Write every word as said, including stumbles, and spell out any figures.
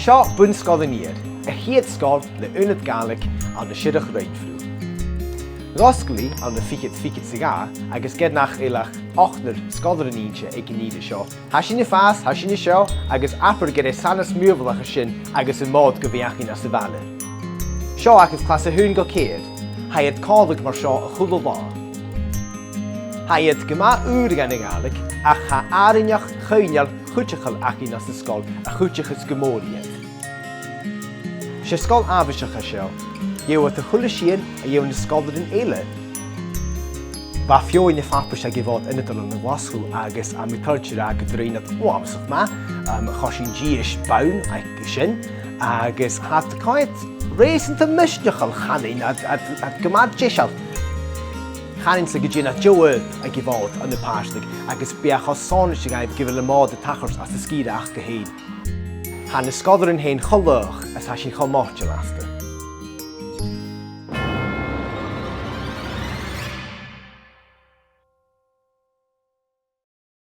Seo Bun-sgoil an Iar, a' chiad sgoil le ionad Gàidhlig ann an Siorrachd Rainfriù. Dh'fhosgail i ann am fichead fichead 's a dhà agus ged nach eil ach ochdnar sgoilear innte aig an ìre seo, tha sinn a' fàs, tha sinn an seo, agus abair gur e sanas mìorbhaileach a tha sin agus am Mòd gu bhith againn anns a' bhaile. Seo agaibh clas a h-aon gu ceithir. Tha iad còmhla mar seo a h-uile là. Tha iad gu math ùr dhan a' Ghàidhlig, ach tha àrainneachd choibhneil chuideachail againn anns an sgoil a chuidicheas gu mòr iad. 'S e sgoil àbhaisteach a tha seo. Gheibh iad a h-uile sìon a gheibh na sgoilearan eile. Bha feadhainn na farpais aig a' Mhòd Ionadail ann an Glaschu agus tha mi toilichte a ràdh gun do rinn iad uabhasach math, um, choisinn dithis bonn aig sin, agus tha iad coimhead reusanta misneachail, chanainn, iad, iad, iad gu math deiseil. Chanainn-sa gun dèan iad deagh obair aig a' Mhòd ann am Pàislig, agus bidh e cho sònraichte dhaibh gu bheil am Mòd a' tachairt às an sgìre aca fhèin. Tha na sgoilearan fhèin cho laghach is tha sinn cho moiteil asta.